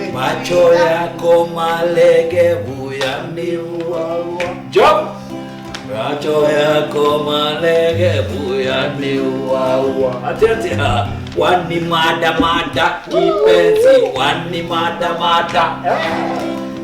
Macho yako malegevu yaniua. Jump! Macho yako malegevu yaniua. Ati ati ha. Wani mada mada kipenzi, wani mada mada.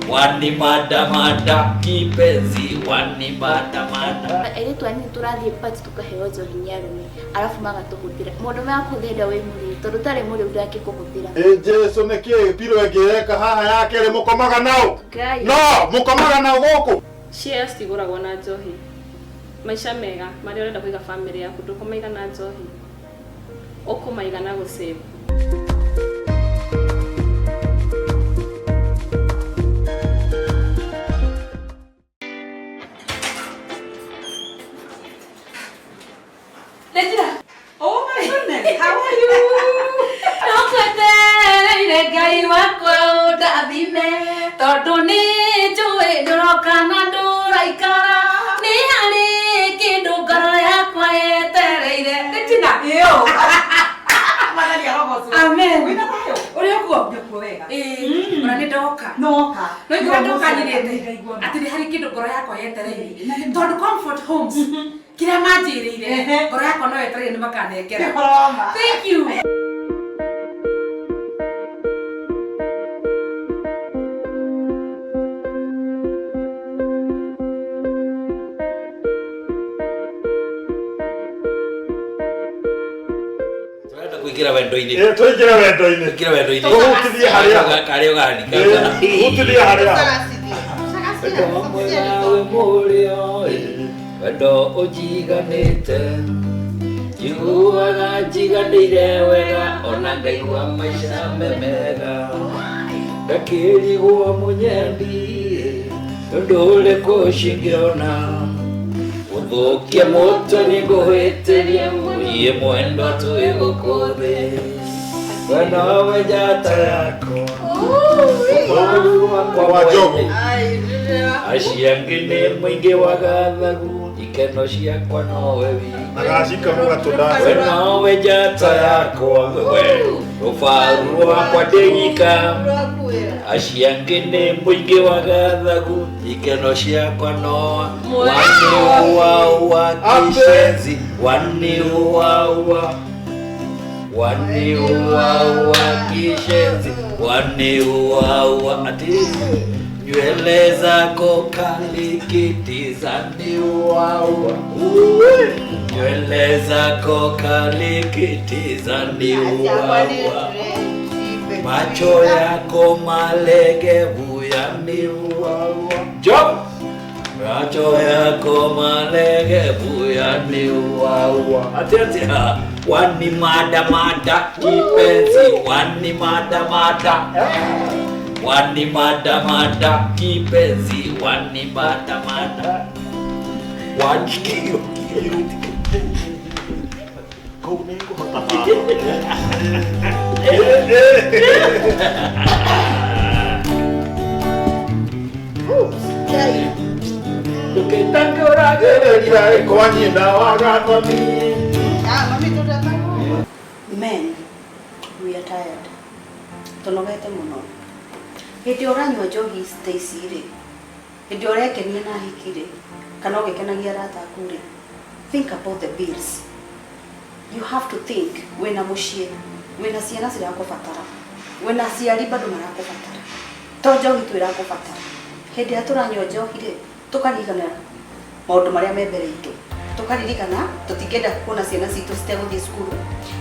Wani mada mada kipenzi, wani mada mada. Airĩtu anini tũrathiĩ party tũkaheo njohi nĩ arũme arabu magatũhũthĩra. Mũndũrũme akũhũthĩra wĩ mũrĩu tondũ ũtarĩ mũrĩu ndangĩkũhũthĩra. Ĩ Jesu nĩ kĩ piro ĩngĩ haha ya kerĩ mũkomaga nao? Ngai. No, mũkomaga nao gũkũ? Shares cigũragwo na njohi. Maica mega marĩa ũrenda kũiga family yaku ndũkũmaiga na njohi. Ũkũmaiga na gũ save. Regina. Oh my goodness, how are you? Ndokwetereire Ngai wakwa ũndathime tondũ nĩ njũĩ ndũroka na ndũraikara nĩ harĩ kĩndũ ngoro yakwa yetereire. Regina. Ĩyo. Mwathani arogocwo. Amen. Wĩna thayũ? Ũrĩ kuo? Ndĩkuo wega. Ĩĩ, ona nĩ ndoka. Noka. No igua ndokanirĩte Ndaigua. atĩ nĩ harĩ kĩndũ ngoro yakwa yetereire tondũ Comfort Homes kĩrĩa manjĩrĩire Ehe. ngoro yakwa no yetereire nĩ makanengera. Ũhoro wa ma. Thank you. Turenda kuingira wendo-inĩ. Ĩ tũingĩre wendo-inĩ. Kuingĩra wendo-inĩ. Tũhutithie harĩa. Karĩa ũgani. Ĩ, hutithie harĩa. Wendo mwega wĩ mũrĩo, wendo ũnjiganĩte. Njiguaga njiganĩire wega ona ngaigua maica me mega. Ndakĩrigwo mũnyendi, ũndũ ũrĩkũ cingĩona. Gũthũkia mũtwe nĩngũhĩtĩria mũiye mwendwa twĩ gũkũ thĩ. We nowe njata yakwa, ũru wakwa Wa Njogu. mwene. Acio angĩ nĩ mũingĩ wa gathagu, ikeno ciakwa nowe wiki. Na gacika mũgatũ We ndaca. nowe njata yakwa, we rũbaru rwakwa ndĩ nyika. Acio angĩ nĩ mũingĩ wa gathagu, ikeno ciakwa no waniuaua kishenzi, waniuaua waniuaua kishenzi, waniuaua ati nywele zako kalikiti zaniuaua, nywele zako kalikiti zaniuaua, macho yako malegevu yaniuaua. Jump! Macho yako malegevu yaniuaua. Ati ati ha. Wani mada mada kipenzi, wani mada mada. Wani mada mada kipenzi, wani mada mada. Wani kio kio. Kũu nĩ ngũhota haha. Ĩ, ĩ. Kwa nyina wa gathoni. Men, we are tired. Tũnogete mũno. Hĩndĩ ĩrĩa ũranyua njohi ta ici rĩ, hĩndĩ ĩrĩa ũrekenia na hiki rĩ, kana ũgĩkenagia arata aku rĩ, think about the bills. You have to think wĩna mũciĩ, wĩna ciana cirakũbatara, wĩna aciari bado marakũbatara. To njohi tu ĩrakũbatara. Hĩndĩ ĩrĩa tũranyua njohi rĩ, tũkaririkana maũndũ marĩa me mbere itũ. Tũkaririkana tũtingĩenda kuona ciana citũ citegũthiĩ cukuru,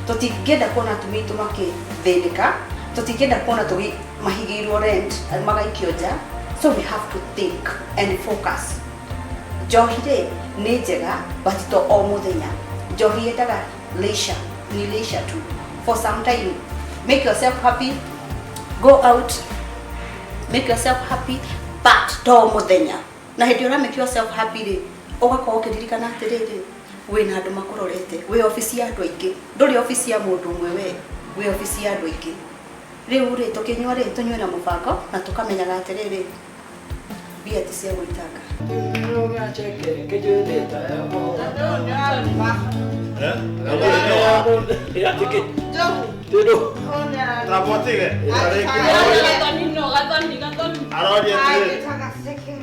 tũtingĩenda kuona atumia aitũ makĩthĩnĩka, tũtingĩenda kuona tũgĩ mahigĩirwo rent magaikio nja. So we have to think and focus. Njohi rĩ nĩ njega but to o mũthenya. Njohi yendaga leisure, ni leisure tu for some time. Make yourself happy, go out, make yourself happy but to o mũthenya. Na hĩndĩ ĩrĩa make yourself happy rĩ, ũgakorwo ũkĩririkana atĩrĩrĩ, wĩna andũ makũrorete, wĩ obici ya andũ aingĩ, ndũrĩ obici ya mũndũ ũmwe we, wĩ obici ya andũ aingĩ. Rĩu rĩ tũkĩnyua rĩ tũnyue na mũbango na tũkamenyaga atĩrĩrĩ, mbia ti cia gwĩtanga. Tambotige.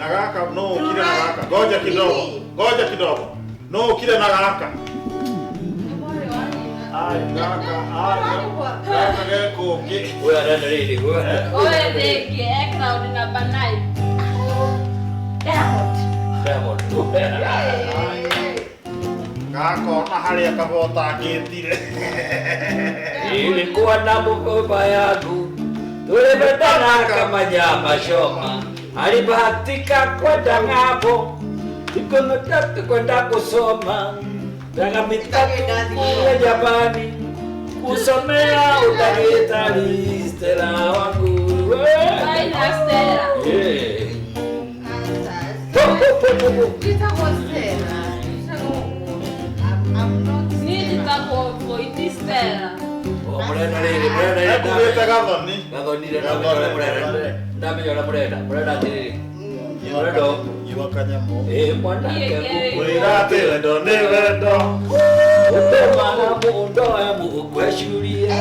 Na gaka no ukire na gaka. Ngoja kidogo. Ngoja kidogo. No ukire na gaka. Ai gaka, ai. Gaka geko ngi. Oya arenda rĩrĩ. Oya thĩngĩ e round number 9. Diamond. Diamond. Gakona harĩa kabotangĩtire. Ilikuwa na mkoba yangu tulipendana kama nyama choma, alibahatika kwenda ng'ambo, siku mitatu kwenda kusoma, miaka mitatu kule Japani kusomea udaktari. Stella wangu Ai na Stella. Eh. Po, po, po, po. Njĩtagwo Stella. I'm not. Niĩ njĩtagwo Voiti Stella. Oh, mũrenda rĩrĩ, mũrenda rĩrĩ. Ekugĩte gathoni. Gathoni rĩ, ndamenya ũrĩa mũrenda. Ndamenya ũrĩa mũrenda. Mũrenda atĩrĩrĩ. Mũrenda Nyua kanyamũ. Ĩ, mwanake Kwĩra atĩ wendo nĩ wendo. Ũtũmaga mũndũ amũgwecurie.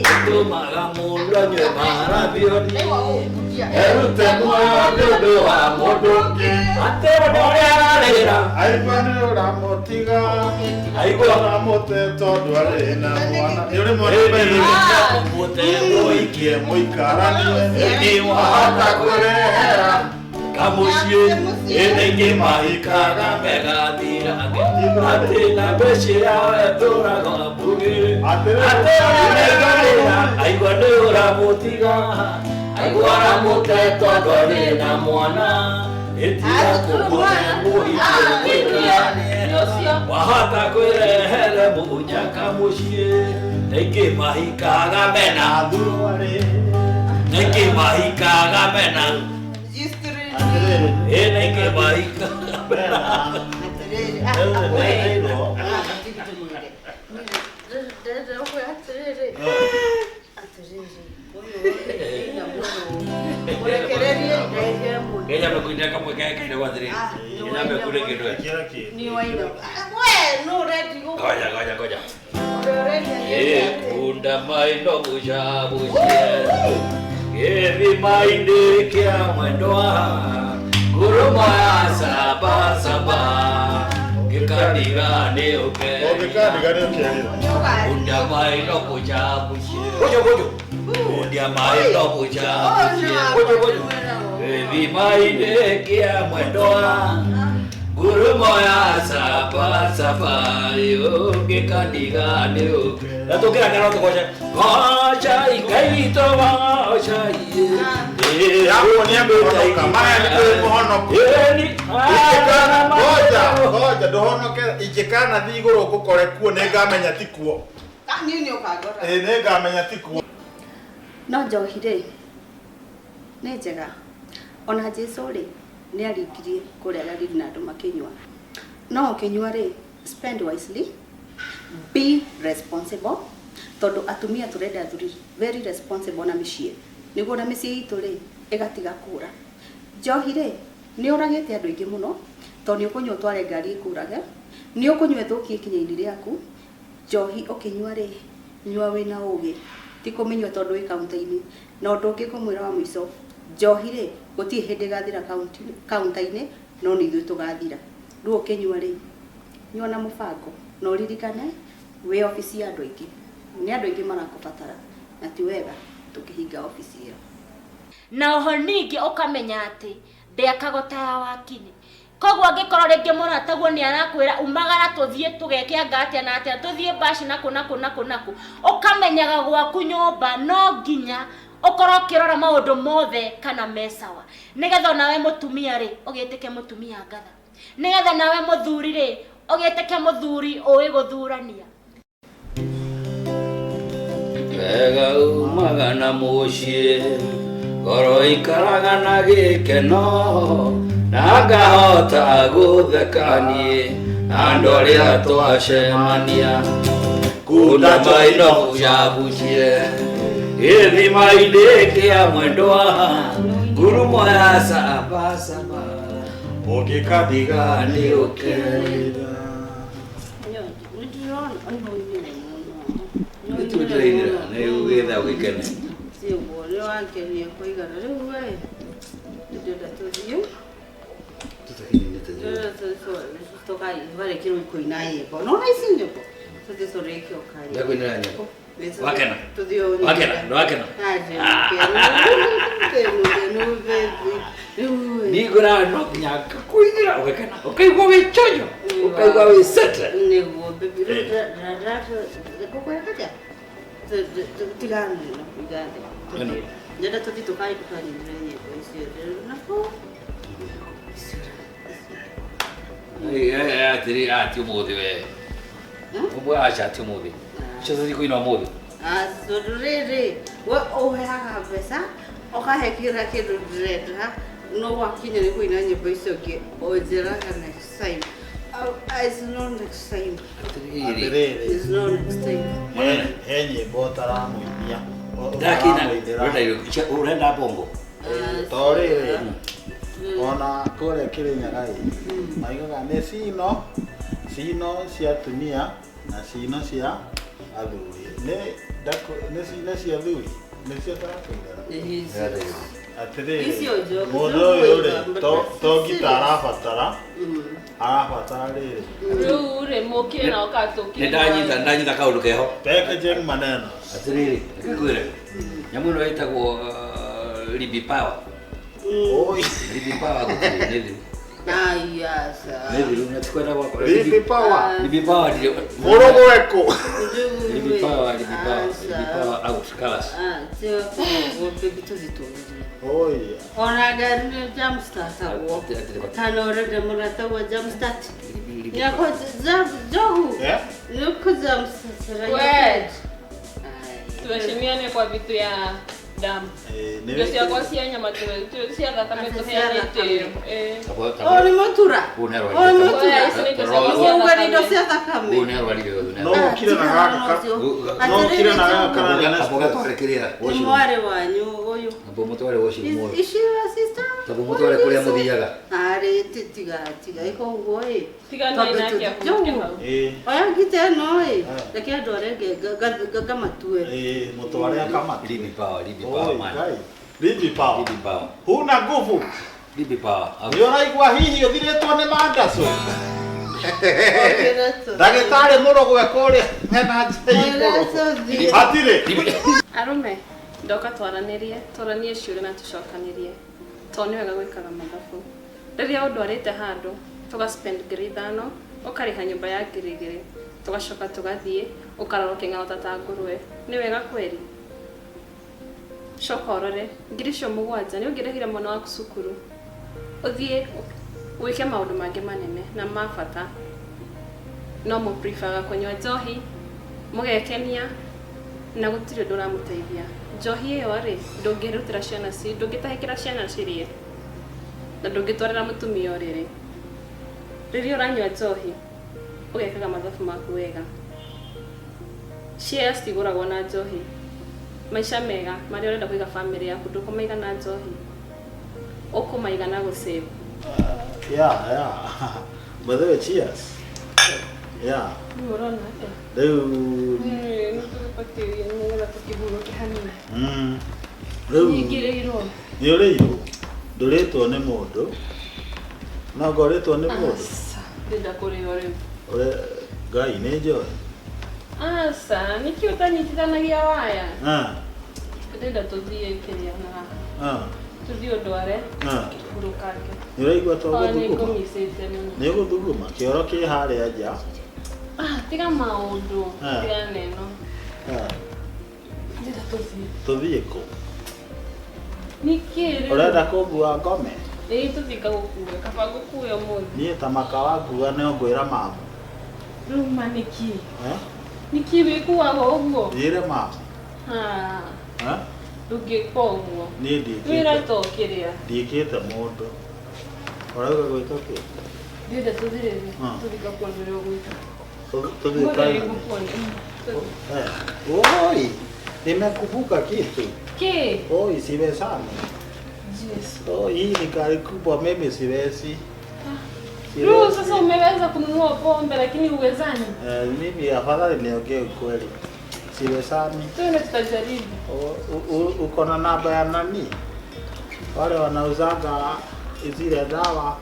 Ũtũmaga mũndũ anyue marabioni. Erute muoyo nĩ ũndũ wa mũndũ ũngĩ. Atĩ wendo ũrĩa ararĩra. Aigua nĩ ũramũtiga. Aigua. Ũramũte tondũ arĩ na mwana. Ĩ ũrĩ mwana mbere. Mũte Mũikie mũikaranie. Nĩ Wahota kwĩrehera. Kamuciĩ ĩnĩngĩ mahikaga megathira atĩ na mbeca yao ĩtũraga mbugĩ atĩ ũrĩa aigua nĩ ũramũtiga aigua ũramũte tondũ arĩ na mwana ĩtiga kũmũte mũikie mũikaranie wahota kwĩrehere mũnyaka mũciĩ nĩngĩ mahikaga mena Thuruarĩ. nĩngĩ mahikaga mena Atĩrĩrĩ. ĩnĩngĩ mahikaga mena Atĩrĩrĩ. Atĩrĩrĩ. Atĩrĩrĩ. Atĩrĩrĩ. Mũrekererie ndehe mũno. Kenya mekuindia kamwe kekaire gwa atĩrĩrĩ. Kenya mekure kĩndũ. Kĩra kĩ. Nĩ waina. We no ũrendi gũ. Ngoja ngoja ngoja. Ũrĩa ũrendia Eh, kunda maino bucabucie. Gĩthima-inĩ kĩa mwendwa nguruma ya saba saba ngĩkandiga nĩ ũkerira. Ũngĩkandiga nĩ ũkerira. Kunda maino bucabucie. Bojo bojo. Kunda maino bucabucie. Bojo bojo. Gĩthima-inĩ kĩa mwendwa ngurumo ya saba saba ũngĩkandiga nĩ ũkerira. Na tũkĩra no tũgoce goca Ngai witũ goca Yakuonia kũhonoka. Maya nĩ kũrĩ mũhonoko. Ingĩkana ngoja ngoja ndũhonoke ingĩkanathiĩ igũrũ ngũkore kuo nĩngamenya ti kuo. Niĩ nĩ ũkangora. Ĩ nĩngamenya ti kuo. No njohi rĩ nĩ njega. Ona Jesu rĩ nĩ aringirie kũrĩa Galili na andũ makĩnyua. No ũkĩnyua rĩ spend wisely, be responsible tondũ atumia tũrenda athuri very responsible na mĩciĩ nĩguo na mĩciĩ itũ rĩ ĩgatiga kũra. Njohi rĩ nĩ ũragĩte andũ aingĩ mũno tondũ nĩ ũkũnyua ũtware ngari ĩkũrage, nĩ ũkũnyua ĩthũkie ikinya-inĩ rĩaku. Njohi ũkĩnyua rĩ nyua wĩna ũgĩ, ti kũmĩnyua tondũ wĩ kaunta-inĩ. Na ũndũ ũngĩ ngũmwĩra wa mũico, njohi rĩ gũtirĩ hĩndĩ ĩgathira kaunta-inĩ no nĩ ithuĩ tũgathira. Rĩu ũkĩnyua rĩ nyua na mũbango na ũririkane wĩ obici ya andũ aingĩ, nĩ andũ aingĩ marakũbatara na ti wega tũkĩhinga obici ĩyo. Na oho ningĩ ũkamenya atĩ ndĩakagwo ta ya wakini. Koguo angĩkorwo rĩngĩ mũrataguo nĩ arakwĩra umagara tũthiĩ tũgeke anga atĩa na atĩa tũthiĩ mbaci nakũ nakũ nakũ nakũ, ũkamenyaga gwaku nyũmba no nginya ũkorwo ũkĩrora maũndũ mothe kana me sawa, nĩgetha onawe mũtumia rĩ ũgĩtĩke mũtumia ngatha, nĩgetha nawe mũthuri rĩ ũgĩtĩke mũthuri ũĩ gũthurania. Wega umaga na mũciĩ ngoro ikaraga na gĩkeno na ngahota gũtheka niĩ na andũ arĩa twacemania. Kunda maino bucabucie gĩthima-inĩ kĩa mwendwa ngurumo ya saba saba ũngĩkandiga nĩ ũkerira. Nĩ ndĩrona Nĩ tũndĩrainĩra nĩ ũgĩtha ũgĩkene. Ti ũguo nĩ wangenia kũigana rĩu we ndĩrenda tũthiĩ. Tũkarekirwo kũina nyĩmbo no na ici nyĩmbo tũthiĩ tũrĩkie ũkaria. Ndakũinĩra nyĩmbo. Wakena. Wakena, ndwakena. Nigura no nginya ngakuinĩra ũgakena. Ũkaigua wĩ chonjo. Ũkaigua wĩ settled. Nĩguo baby ngũkwĩra atĩa? Tigana na kuiga thĩ. Ndĩrenda tũthiĩ tũkanyinĩre nyĩmbo icio nako. Atĩrĩ ati ũmũthĩ we. Ũmwe aca ti ũmũthĩ. Icio tũthiĩ kũina ũmũthĩ. Tondũ rĩrĩ we ũheaga mbeca ũkahe kĩrĩa kĩndũ ndĩrenda no wakinya nĩ kũina nyĩmbo icio ingĩ ũnjĩraga next time. It's not next time. Atĩrĩrĩ. It's not next time. He nyĩmbo ũtaramũinia. Ndakĩina ũrenda bongo. To rĩrĩ ona kũrĩa Kĩrĩnyaga ĩ maigaga nĩ cino cia atumia na cino cia athuri. Nĩ cino cia athuri nĩcio tũrakũinĩra. Atĩrĩrĩ mũndũ ũyũ rĩ to ngita arabatara rĩrĩ. Rĩu rĩ mũkire na ũkatũkire. Nĩ ndanyita kaũndũ keho. Packaging maneno. Atĩrĩrĩ ngwĩre nyamũ ĩno ĩtagwo Libi Power. Oi. Libi Power gũtirĩ nĩ thiru. Ayasa. Nĩ thiru na tikwenda gwakwa. Libi Power. Libi Power ndirĩ. Mũrũgũre kũ? Libi Power, Libi Power, Libi Power out colours. Baby tũthiĩ tũrĩrie. Oi. Ona ngari nĩ jam startagwo. Kana ũrenda mũratagwo jam start. Nyako johu. Nĩkũ jam start. We. Tuheshimiane kwa vitu ya damu. Ndio ciakwa cia nyama cia thakame tũheanĩte. O nĩ mũtura. O nĩ mũtura. Ũguo nĩ indo cia thakame. Ũyũ nĩ arwarire ũyũ. No ũkire na gaka. No ũkire na gaka kana nĩ Amba ũgatware kĩrĩa. Nĩ mwarĩ wanyu ũyũ. Amba ũmũtware washroom ũyũ. Is she your sister? Amba ũmũtware kũrĩa mũthiaga. Arĩ tiga tiga ĩka ũguo ĩ. Tigana nake akũke hau. Oya ngita ĩno ĩ. Reke ndware ngamatue. Mũtware akamatue. Libi Power, Libi Power man. Libi Power. Libi Power. Huna nguvu. Libi Power. Nĩ ũraigua hihi ũthirĩtwo nĩ mandacu. Ndagĩtarĩ mũrũgwe kũrĩa hena nja igũrũ. Hatirĩ. Arũme ndoka twaranĩrie, twaranie ciũria na tũcokanĩrie. Tondũ nĩ wega gwĩkaga mathabu. Rĩrĩa ũndwarĩte handũ tũga spend 5,000 ũkarĩha nyũmba ya 2,000 tũgacoka tũgathiĩ ũkarora ũkĩng'aũta ta ngũrwe. Nĩ wega kweri? Coka ũrore 7,000 nĩ ũngĩrĩhire mwana waku cukuru ũthiĩ wĩke maũndũ mangĩ manene na ma bata. No mũ preferaga kũnyua njohi mũgekenia na gũtirĩ ũndũ ũramũteithia. Njohi ĩyo rĩ ndũngĩrutĩra ciana ndũngĩtahĩkĩra ciana cirĩe na ndũngĩtwarĩra mũtumia ũrĩrĩ. Rĩrĩa ũranyua njohi ũgekaga mathabu maku wega. Shares cigũragwo na njohi. Maica mega marĩa ũrenda kũiga family yaku ndũkũmaiga na njohi. Ũkũmaiga na gũsave. Yeah. By the way, cheers. Yeah. Ũrona atĩa? Rĩu Nĩ tũgũbatiĩ nĩgetha tũkĩhurũke hanini. Rĩu Nyingĩrĩirwo. Nĩ ũrĩirwo. Ndũrĩtwo nĩ mũndũ. No ngorĩtwo nĩ mũndũ. Ndĩrenda kũrĩo rĩu. Ngai nĩ njohi. Aca, nĩkĩ ũtanyitithanagia waya? Ndĩrenda tũthiĩ kĩrĩa na haha. Tũthiĩ ũndware. Tũhurũkange. Nĩ ũraigua to Nĩ gũthuguma? ngũmicĩte mũno. Nĩ ũgũthuguma? Kĩoro kĩ harĩa nja. Tiga maũndũ. Tiga neno. Ndĩrenda tũthiĩ. Tũthiĩ kũ? Nĩkĩ rĩu? Ũrenda kũngua ngome? Ĩĩ tũthiĩ ngagũkue. Kaba ngũkue ũmũthĩ. Niĩ ta maka wangua nĩ ngwĩra mamu. Rĩu ma nĩkĩ? Nĩkĩ wĩkuaga ũguo? Njĩre mamu. Ndũngĩkwo ũguo. Niĩ ndiĩkĩte. Wĩra to kĩrĩa. Ndiĩkĩte mũndũ. Ũrauga gwĩka kĩ? Ndĩrenda tũthiĩ rĩu. Tũthiĩ ngakuonie ũrĩa ũgwĩka. Tũthiĩ Oi, nimekumbuka kitu. Kĩ? Oi, siwezani. Jesu. Oi, hii ni gari kubwa, mimi siwezi. Rĩu sasa umeweza kununua pombe lakini huwezani? Mimi afadhali niongee ukweli. Siwezani. Tuende tutajaribu. Uko na namba ya nani? Wale wanauzaga zile dawa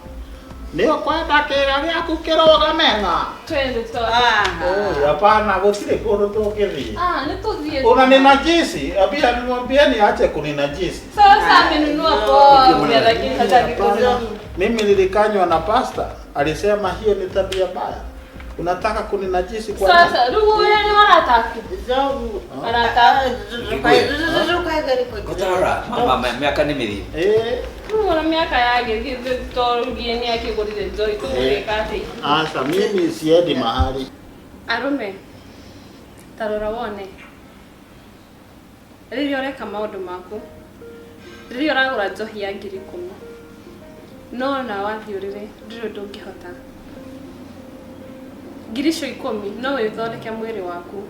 Nĩ ũkwenda kĩĩra gĩaku kĩrũgame ng'a? Twende tu. Oi, hapana, gũtirĩ kũndũ tũngĩthiĩ. Ah, nĩtũthiĩ. Unaninajisi, abia nimwambieni aache kuninajisi. Sasa amenunua pombe lakini hataki kunywa. Mimi nilikanywa na pasta, alisema hiyo ni tabia mbaya. Unataka kuninajisi kwa nini? Sasa rĩu ũyũ nĩ arataku. Njogu. Arataku. Gũtarora mama mĩaka nĩ mĩthiru. Eh, Rĩu ona mĩaka yagĩthiĩ tũrugie nĩ akĩgũrire njohi tũgũgĩka atĩa? asa mimi siendi mahali. Arũme, ta rora wone rĩrĩa ũreka maũndũ maku, rĩrĩa ũragũra njohi ya 10,000, no na wathiĩ ũrĩrĩ ndũrĩ ũndũ ũngĩhota. 10,000 no wĩthondeke mwĩrĩ waku,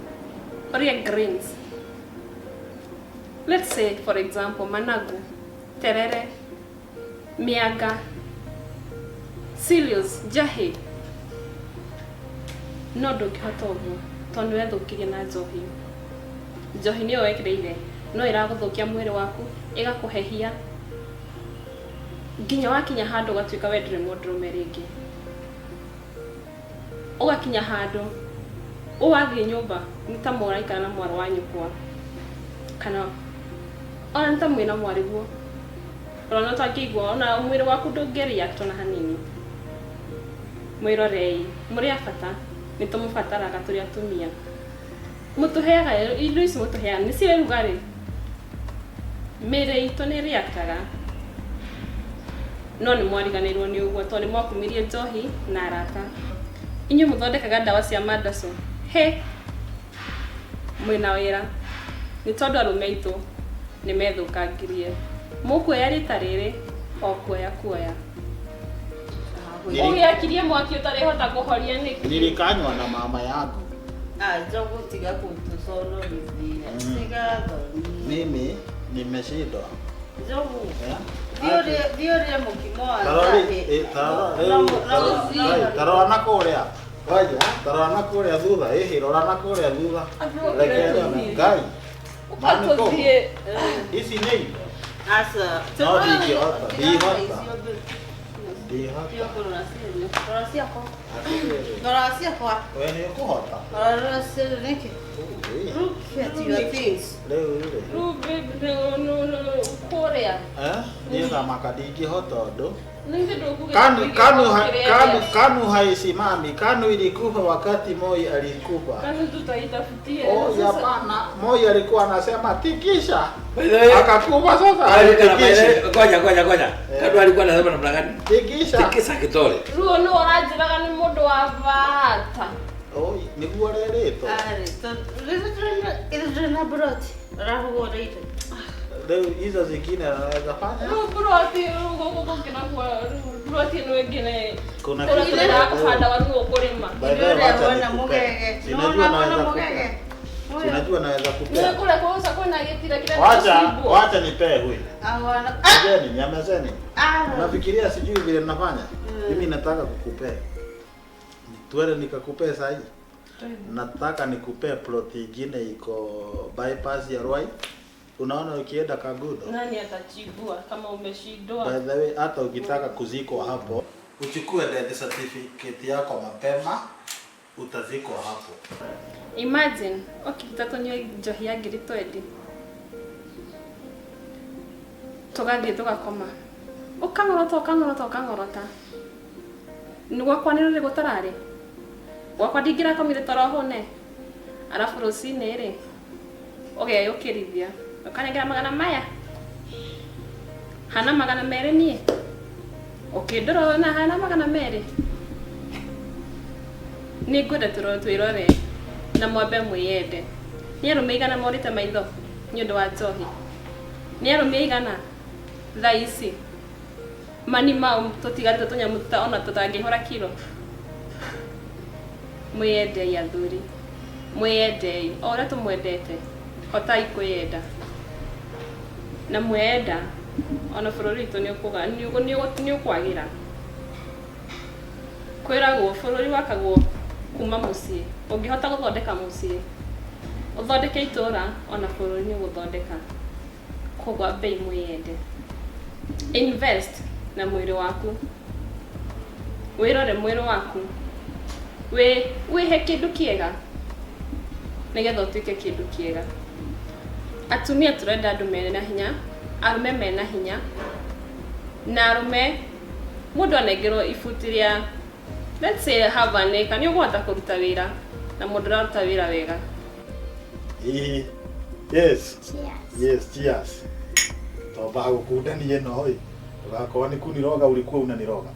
ũrĩe greens. Let's say for example managu, terere, mĩanga, cereals, njahĩ, no ndũngĩhota ũguo tondũ nĩwethũkirie na njohi. Njohi nĩyo wekĩrĩire no ĩragũthũkia mwĩrĩ waku, ĩgakũhehia nginya wakinya handũ ũgatuĩka we ndũrĩ mũndũrũme rĩngĩ. Ũgakinya handũ ũwathiĩ nyũmba nĩ ta mũraikara na mwarĩ wa nyũkwa kana ona nĩ ta mwĩna mwarĩguo, ũrona ũtangĩigua ona mwĩrĩ waku ndũngĩ react ona hanini. Mwĩrorei, mũrĩ a bata, nĩ tũmũbataraga tũrĩ atumia. Mũtũheaga irio ici mũtũheaga nĩ cirĩ rugarĩ, mĩĩrĩ itũ nĩ reactaga, no nĩ mwariganĩirwo nĩ ũguo tondũ nĩ mwakumirie njohi na arata. Inyuĩ mũthondekaga ndawa cia mandaco, he mwĩna wĩra nĩ tondũ arũme aitũ nĩ methũkangirie. Mũkuoya rita rĩrĩ o kuoya kuoya. Ũgĩakirie mwaki ũtarĩhota kũhoria nĩkĩ? Nilikanywa na mama yangu. Ah, Njogu tiga kutusonorithia. Tiga thoni. Mimi nimeshindwa. Njogu. Eh? Thiĩ ũrĩe mũkimo wa Tarora njahĩ. eh, tarora rĩu, tarora na kũrĩa. Ngoja, tarora na kũrĩa thutha, ĩhĩ, rora na kũrĩa thutha. Reke nyone. Ngai. Mami kũ? Ũgatũthiĩ. Ici nĩ indo. Aca. No ndingĩhota, ndihota. Ndihota. Tiga kũrora ciana. Rora ciakwa. Atĩrĩrĩ. Rora ciakwa. We nĩ ũkũhota? Rora ciana nĩkĩ? Ĩ, Look at your things. Rĩu rĩ. Rĩu babe, no, kũrĩa. Eh? Niĩ thamaka ndingĩhota ũndũ. Ningĩ ndũkũgĩa Kanu, kanu, ha, kĩrĩa kanu, ĩrĩa. kanu haisimami. Kanu ilikufa wakati Moi alikufa. Kanu tutaitafutie. Oh, Sasa- hapana. Moi alikuwa anasema tikisha. By the way, Akakufa sasa. Alikuwa na- Tikisha. Ngoja ngoja ngoja. Kadu alikuwa anasema namna gani? Tikisha. Tikisa kitole. Rĩu nĩ ũranjĩraga nĩ mũndũ wa bata. Oi, nĩguo rĩrĩtwo. Arĩ, ithuĩ tũrĩ na broti. Ũrahũgũrĩire. Rĩu hizo zingine anaweza fanya. Rĩu buroti rĩu gũkũ kũngĩ nakuo rĩu buroti ĩno ĩngĩ nĩ Kuna kũrĩa kitu tũrendaga kũhanda waru nĩ ũkũrĩma. By the way, wacha Ũrĩa wona nikupe. mũgege. Sinajua Nĩwona naweza mũgege. kupea. Sinajua naweza kupea. Nĩ kũrĩa kũũca kwĩna gĩtira kĩrĩa Wacha, gĩcibwo. wacha nipee huyu. Awana. Ngojeni, nyamazeni. Ah. Unafikiria sijui vile nafanya? Mimi nataka kukupea. Twende nikakupea saa hii. Nataka nikupee plot ingine iko bypass ya Ruai. Unaona ukienda Kagudo. Nani atachibua kama umeshindwa? By the way, hata ukitaka kuzikwa hapo, uchukue death certificate yako mapema, utazikwa hapo. Imagine ũkĩruta tũnyue njohi ya 20,000 tũgathiĩ tũgakoma, ũkang'orota ũkang'orota ũkang'orota. Nĩ gwakwa nĩ rũrĩ gũtararĩ, gwakwa ndingĩrakomire toro hũne, arabu rũcinĩ rĩ ũgeyũkĩrithia ũkanengera magana maya hana 200 niĩ ũkĩndora na hana 200. Nĩ ngwenda twĩrore na mwambe mwĩyende. Nĩ arũme aigana morĩte maitho nĩ ũndũ wa njohi? Nĩ arũme aigana thaa ici mani mau tũtigarĩte tũnyamũ ona tũtangĩhũra kiro? Mwĩyendei athuri, mwĩyendei o ũrĩa tũmwendete, hotai kwĩyenda. Na mweyenda ona bũrũri witũ nĩ ũkwagĩra. Kwĩragwo bũrũri wakagwo kuma mũciĩ. Ũngĩhota gũthondeka mũciĩ, ũthondeke itũra, ona bũrũri nĩ ũgũthondeka. Koguo ambei mwĩyende. Invest na mwĩrĩ waku. Wĩrore mwĩrĩ waku, wĩhe kĩndũ kĩega nĩgetha ũtuĩke kĩndũ kĩega. Atumia tũrenda andũ mena hinya, arũme mena hinya, na arũme mũndũ anengerwo ibuti rĩa, let's say, have an acre, nĩ ũkũhota kũruta wĩra na mũndũ ũraruta wĩra wega. Ĩĩ. Yes. Cheers. Yes, cheers. Tomba gũkundania ĩno ĩ. Ndũgakorwo nĩ kuniroga ulikuwa unaniroga.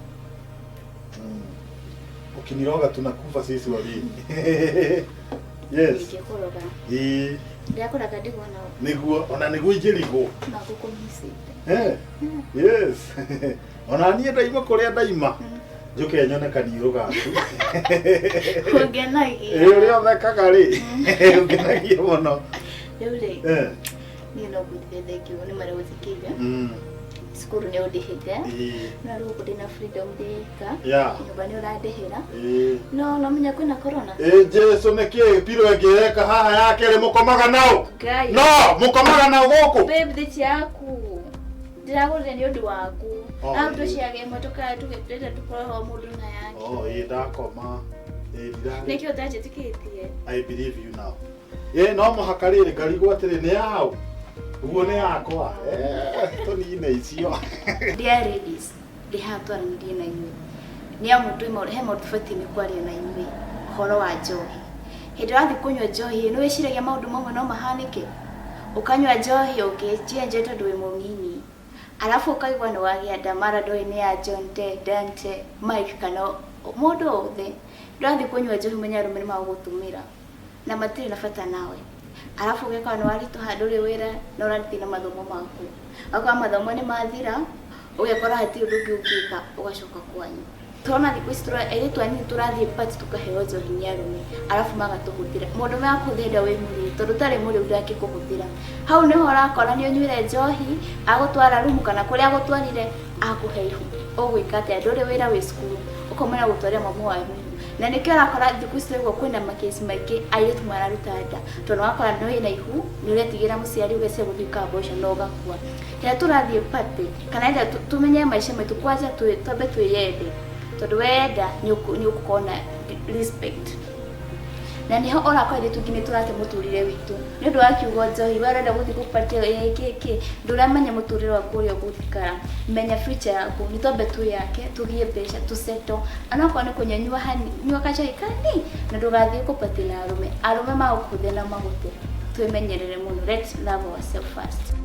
Ukiniroga tunakufa sisi wawili. Yes. Ingĩkũroga. Ĩĩ. Ndĩrakũraga ndigwo nao. Nĩguo ona nĩguo ingĩrigwo. Na ngũkũmicĩte. Eh. Yes. Ona niĩ ndaima kũrĩa ndaima. Njũke nyone kaniũrũ gaku. Ũngenagia. Ĩ ũrĩa ũthekaga rĩ. Ũngenagia mũno. Rĩu rĩ, Eh. niĩ no ngwĩtire thengiũ nĩ marĩa ũnjĩkĩire. Cukuru nĩ ũndĩhĩte. Ĩĩ. No rĩu gũkũ ndĩna freedom ndĩka. Yeah. Nyũmba nĩ ũrandĩhĩra. Ĩĩ. No no menya kwĩna corona. Ĩ Jesu nĩkĩ piro ĩngĩreka haha ya kerĩ mũkomaga nao? Ngai. No, mũkomaga nao gũkũ. Babe, thĩ yaku. Ndĩragũrire nĩ ũndũ waku. Oh, Na ĩĩ. tũciage ĩmwe tũkĩrenda tũkorwo mũndũ na yake. Oh, ĩ ndakoma. Ĩ ndirarĩ. Nĩkĩo ũtanjĩtĩkĩtie? I believe you now. Ĩ no mũhaka rĩrĩ ngarigwo atĩrĩ nĩ yaũ. Ũguo nĩ yakwa. Eh, tũnine icio. Dear ladies, ndĩ haha twaranĩrie na inyuĩ. Nĩ amu twĩ maũndũ, he maũndũ tũbatiĩ nĩ kwaria na inyuĩ ũhoro wa njohi. Hĩndĩ ĩrĩa ũrathiĩ kũnyua njohi nĩ wĩciragia maũndũ mamwe no mahanĩke. Ũkanyua njohi ũkĩcienje tondũ wĩ mũnini. Arabu ũkaigua nĩ wagĩa nda mara ndũĩ nĩ ya John Te, Dante, Mike kana mũndũ wothe. Ndũrathiĩ kũnyua njohi ũmenye arũme nĩ magũgũtũmĩra na matirĩ na bata nawe. Arabu ũgekora nĩ waritũha ndũrĩ wĩra na ũrathiĩ na mathomo maku. Ũgakora mathomo nĩ mathira, ũgekora hatirĩ ũndũ ũngĩ ũngĩka ũgacoka kwanyu. Tũrona thikũ ici airĩtu anini tũrathiĩ party tũkaheo njohi nĩ arũme, arabu magatũhũthĩra. Mũndũ akũhũthĩra hĩndĩ ĩrĩa wĩ mũrĩu tondũ ũtarĩ mũrĩu ndangĩkũhũthĩra. Hau nĩho ũrakora nĩ ũnyuire njohi, agũtwara rumu kana kũrĩa agũtwarire akũhe ihu. Ũgwĩka atĩa? Ndũrĩ wĩra wĩ cukuru, ũkaumĩra gũtwarĩra mamu wanyu ihu. Na nĩkĩo ũrakora thikũ ici tũraigua kwĩna makesi maingĩ airĩtu mararuta nda tondũ wakora nĩ wĩna ihu nĩ ũretigĩra mũciari ũgeciria gũthiĩ gwĩka abortion na ũgakua. Rĩrĩa tũrathiĩ party kana rĩrĩa tũmenye maica maitũ kwanja twambe twĩyende tondũ weyenda nĩ ũgũkorwo na respect. Na nĩho ũrakora airĩtu aingĩ nĩ tũrate mũtũrĩre witũ nĩ ũndũ wa kiugo njohi, we ũrenda gũthiĩ gũparty ĩ kĩ kĩ, ndũramenya mũtũrĩre waku ũrĩa ũgũikara. Menya future yaku, nĩ twambe twĩyake, tũgĩe mbeca, tũsettle. Onokorwo nĩ kũnyua, nyua hani, nyua gacai kanini na ndũgathiĩ kũparty na arũme. Arũme magũkũhũthĩra na magũte. Twĩmenyerere mũno. Let's love ourselves first.